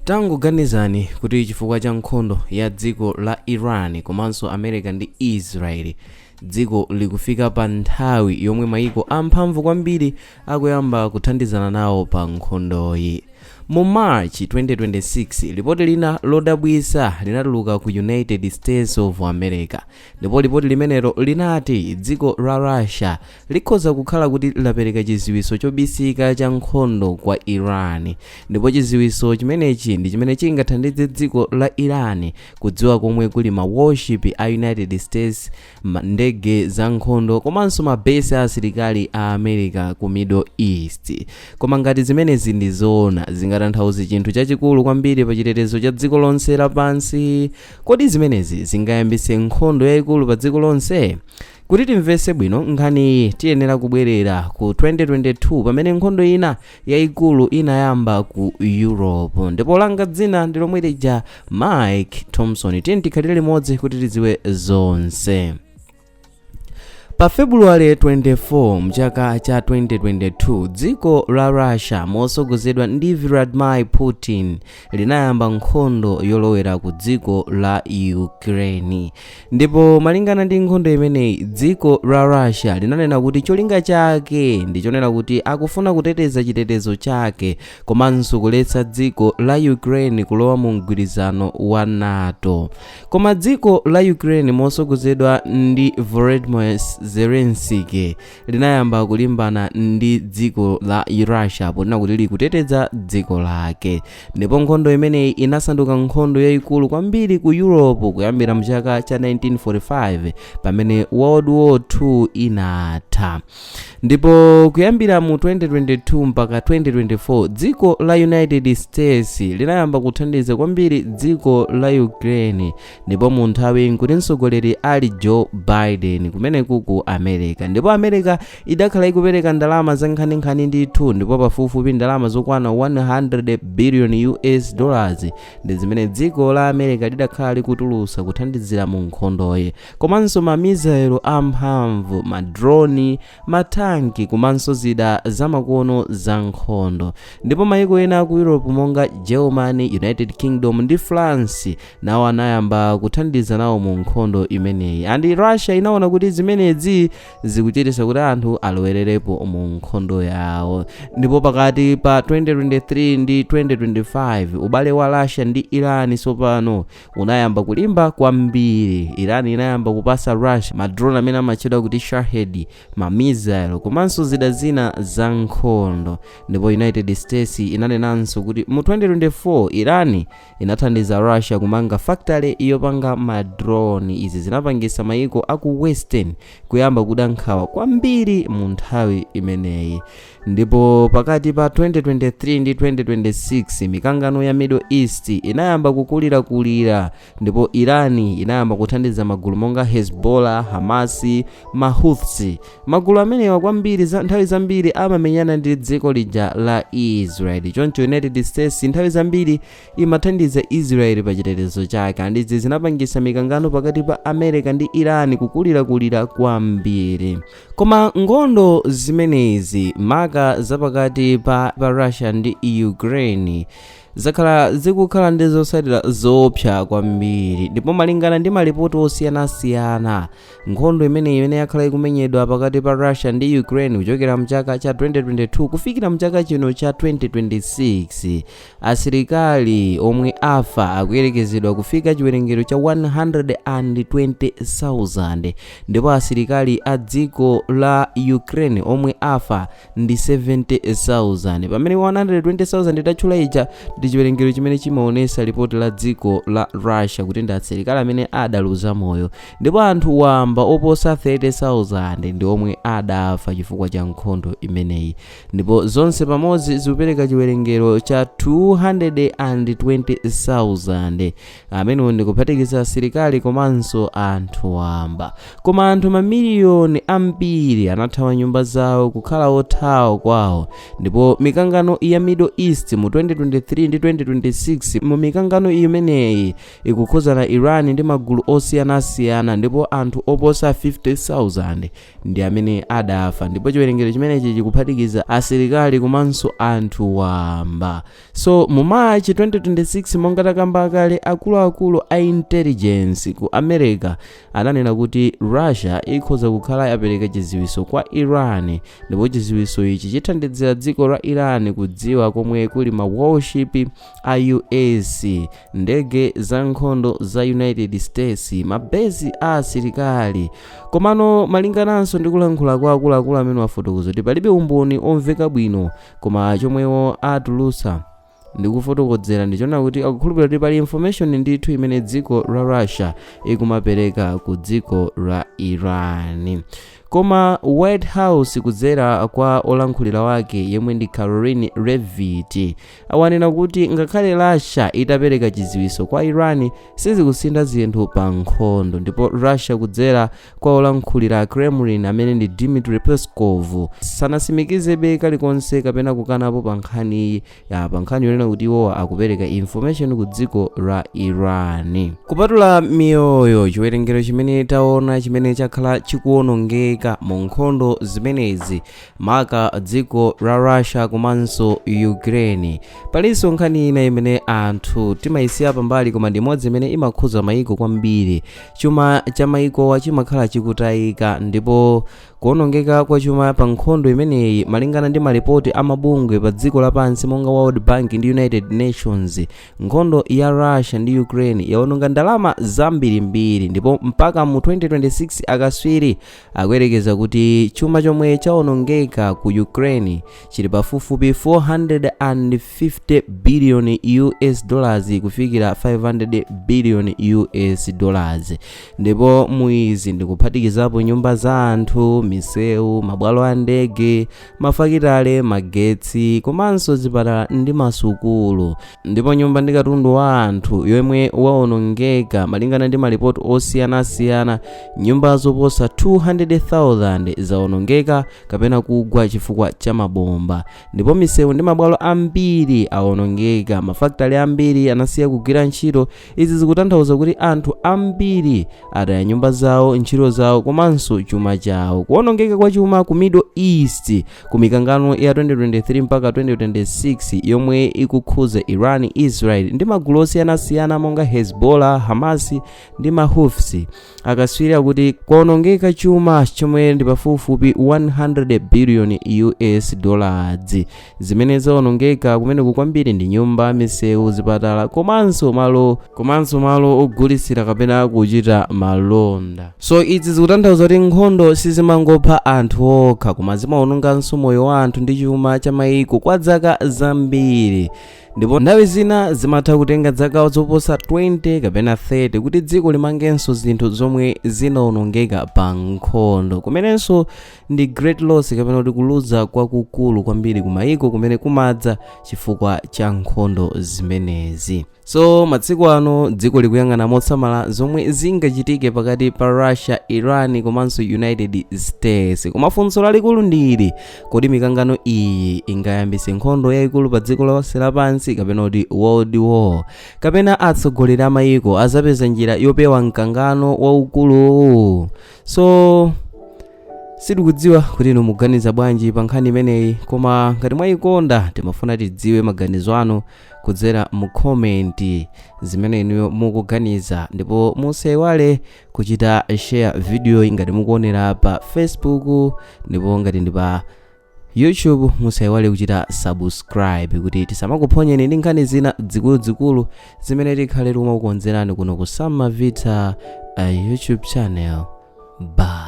Tangoganizani kuti chifukwa cha nkhondo ya dziko la Iran komanso America ndi Israel, dziko likufika pa nthawi yomwe mayiko amphamvu kwambiri akuyamba kuthandizana nawo pa nkhondoyi. Mu March 2026, lipoti lina lodabwitsa linatuluka ku United States of America, ndipo lipoti limenelo linati dziko la Russia likhoza kukhala kuti lapereka chiziwiso chobisika cha nkhondo kwa Iran, ndipo chiziwiso chimenechi ndi chimene chingathandize dziko la Iran kudziwa komwe kuli ma warship a United States, ndege za nkhondo komanso mabesi a asilikali a America ku Middle East. Koma ngati zimenezi ndi zoona, zingatanthauze chinthu chachikulu kwambiri pa chitetezo cha dziko lonse lapansi. Kodi zimenezi zingayambitse nkhondo yayikulu pa dziko lonse? Kuti timvetse bwino nkhaniyi, tiyenera kubwerera ku 2022, pamene nkhondo ina yayikulu inayamba ku Europe. Ndipo langa dzina ndi lomwe lija, Mike Thompson. Tiye tikhalire limodzi kuti tidziwe zonse. Pa February 24 mchaka cha 2022, dziko la Russia mosogozedwa ndi Vladimir Putin linayamba nkhondo yolowera ku dziko la Ukraine. Ndipo malingana ndi nkhondo imeneyi, dziko la Russia linanena kuti cholinga chake ndi chonena kuti akufuna kuteteza chitetezo chake komanso kuletsa dziko la Ukraine kulowa mu mgwirizano wa NATO. Koma dziko la Ukraine mosogozedwa ndi Volodymyr Zelensky linayamba kulimbana ndi dziko la Russia ponena kuti likuteteza dziko lake, ndipo nkhondo imeneyi inasanduka nkhondo yayikulu kwambiri ku Europe kuyambira mchaka cha 1945, pamene World War II inatha. Ndipo kuyambira mu 2022 mpaka 2024, dziko la United States linayamba kuthandiza kwambiri dziko la Ukraine, ndipo mu nthawi nkuti mtsogoleri ali Joe Biden kumeneku ku America. Ndipo America idakhala ikupereka ndalama za nkhaninkhani ndithu, ndipo pafupifupi ndalama zokwana 100 billion US dollars ndi zimene dziko la America lidakhala likutulusa kuthandizira mu nkhondoyi, komanso ma missile amphamvu, ma drone, matanki komanso zida zamakono za nkhondo. Ndipo mayiko ena aku Europe monga Germany, United Kingdom ndi France nawo anayamba kuthandiza nawo mu nkhondo imeneyi. And Russia inaona kuti zimenezi zikuchititsa kuti anthu alowererepo mu nkhondo yawo. Ndipo pakati pa 2023 ndi 2025, ubale wa Russia ndi Iran tsopano unayamba kulimba kwambiri. Iran inayamba kupasa Russia ma drone amene amatchedwa kuti Shahed, ma missile komanso zida zina za nkhondo. Ndipo United States inanenanso kuti mu 2024 Iran inathandiza Russia kumanga factory yopanga ma drone. Izi zinapangisa mayiko aku Western kuyamba kuda nkhawa kwambiri mu nthawi imeneyi. Ndipo pakati pa 2023 ndi 2026, mikangano ya Middle East inayamba kukulirakulira, ndipo Iran inayamba kuthandiza magulu monga Hezbollah, Hamas, ma Houthis. Magulu amenewa kwambiri nthawi zambiri amamenyana ndi dziko lija la Israel. Choncho United States nthawi zambiri imathandiza Israel pa chitetezo chake, and izi zinapangisa mikangano pakati pa America ndi Iran kukulirakulira kwambiri. Koma nkhondo zimenezi, maka zapakati pa Russia ndi Ukraine, zakhala zikukhala ndi zotsatira zoopsa kwambiri. Ndipo malingana ndi malipoti osiyanasiyana, nkhondo imeneyi imene yakhala ikumenyedwa pakati pa Russia ndi Ukraine kuchokera mchaka cha 2022 kufikira mchaka chino cha 2026, asilikali omwe afa akuyerekezedwa kufika chiwerengero cha 120,000, ndipo asilikali a dziko la Ukraine omwe afa ndi 70,000, pamene 120,000 tatchula ija ndi chiwerengero chimene chimaonesa ripoti la dziko la Russia kuti ndi asilikali amene adaluza moyo. Ndipo anthu wamba oposa 30,000 ndi omwe adafa chifukwa cha nkhondo imeneyi, ndipo zonse pamodzi zikupereka chiwerengero cha 220,000, amenewo ndikuphatikiza asilikali komanso anthu wamba. Koma anthu mamiliyoni ambiri anathawa nyumba zawo, kukhala othawa kwawo. Ndipo mikangano ya Middle East mu 2023 ndi 2026 mu mikangano imeneyi ikukhuzana Iran ndi magulu osiyanasiyana, ndipo anthu oposa 50,000 ndi amene adafa, ndipo chiwerengero chimenechi chikuphatikiza asilikali komanso anthu wamba. So mu March 2026, monga takamba kale, akuluakulu a intelligence ku America ananena kuti Russia ikhoza kukhala yapereka chiziwiso kwa Iran, ndipo chiziwiso ichi chithandizira dziko la Iran kudziwa komwe kuli ma warship a US, ndege za nkhondo za United States, mabezi a asilikali. Komano malingananso ndi kulankhula kwa akuluakulu amene wafotokoza kuti palibe umboni omveka bwino, koma chomwewo atulusa ndikufotokozera ndichona kuti akukhulupirira kuti pali information ndithu imene dziko la Russia ikumapereka ku dziko la Iran. Koma White House, kudzera kwa olankhulira wake yemwe ndi Karoline Leavitt, awanena kuti ngakhale Russia itapereka chiziwiso kwa Iran, sizikusintha zinthu pa nkhondo. Ndipo Russia, kudzera kwa olankhulira Kremlin amene ndi Dmitry Peskov, sanasimikizebe kalikonse kapena kukanapo pa nkhaniyi ya pa nkhani yonena kuti iwowa akupereka information ku dziko la Iran. Kupatula miyoyo, chiwerengero chimene taona chimene chakhala chikuwonongeka mu nkhondo zimenezi, maka dziko la Russia komanso Ukraine, palinso nkhani ina imene anthu timayisiya pambali, koma ndi imodzi imene imakhuza mayiko kwambiri. Chuma cha mayikowa chimakhala chikutayika, ndipo kuwonongeka kwa chuma pa nkhondo imeneyi, malingana ndi malipoti a mabungwe pa dziko lapansi monga World Bank ndi United Nations, nkhondo ya Russia ndi Ukraine yawononga ndalama zambirimbiri. Ndipo mpaka mu 2026, akaswiri akuyerekeza kuti chuma chomwe chawonongeka ku Ukraine chili pafupifupi 450 billion US dollars kufikira 500 billion US dollars. Ndipo muizi ndikuphatikizapo nyumba za anthu, misewu, mabwalo a ndege, mafakitale, magetsi, komanso zipatala ndi masukulu. Ndipo nyumba ndi katundu wa anthu yomwe wawonongeka, malingana ndi malipoti osiyanasiyana, nyumba zoposa 200,000 zawonongeka kapena kugwa chifukwa cha mabomba, ndipo misewu ndi mabwalo ambiri awonongeka, mafakitale ambiri anasiya kugwira ntchito. Izi zikutanthauza kuti anthu ambiri ataya nyumba zawo, ntchito zawo, komanso chuma chawo. Kuwonongeka kwa chuma ku Middle East ku mikangano ya 2023 mpaka 2026 yomwe ikukhuza Iran, Israel ndi magulu osiyanasiyana monga Hezbollah, Hamas ndi ma Houthis, akaswiri akuti kuwonongeka chuma chomwe ndi pafupifupi 100 billion US dollars. Zimene zawonongeka kumeneku kwambiri ndi nyumba, misewu, zipatala, komanso malo ogulitsira kapena kuchita malonda. So izi zikutanthauza kuti nkhondo sizimangopha anthu okha, koma zimawononganso moyo wa anthu ndi chuma cha mayiko kwa zaka zambiri, ndipo nthawi zina zimatha kutenga zaka zoposa 20 kapena 30 kuti dziko limangenso zinthu zomwe zinawonongeka pa nkhondo, kumenenso ndi great loss kapena kuti kuluza kwakukulu kwambiri ku mayiko kumene kumadza chifukwa cha nkhondo zimenezi. So masiku ano dziko likuyang'ana mosamala zomwe zingachitike pakati pa Russia, Iran komanso United States. Koma funso lalikulu ndili: kodi mikangano iyi ingayambise nkhondo yayikulu pa dziko lonse lapansi kapena kuti world war, kapena atsogoleri a mayiko azapeza njira yopewa mkangano waukuluwu? So sitikudziwa kuti inu mukuganiza bwanji pa nkhani imeneyi, koma ngati mwayikonda, timafuna tidziwe maganizo anu kudzera mu comment, zimene inuyo mukuganiza. Ndipo musayiwale kuchita share video ngati mukuonera pa Facebook, ndipo ngati ndi pa YouTube, musayiwale kuchita subscribe kuti tisamakuphonyeni ndi nkhani zina zikuluzikulu zimene tikhale tikumakukonzerani kuno ku Samavita YouTube channel. Bye.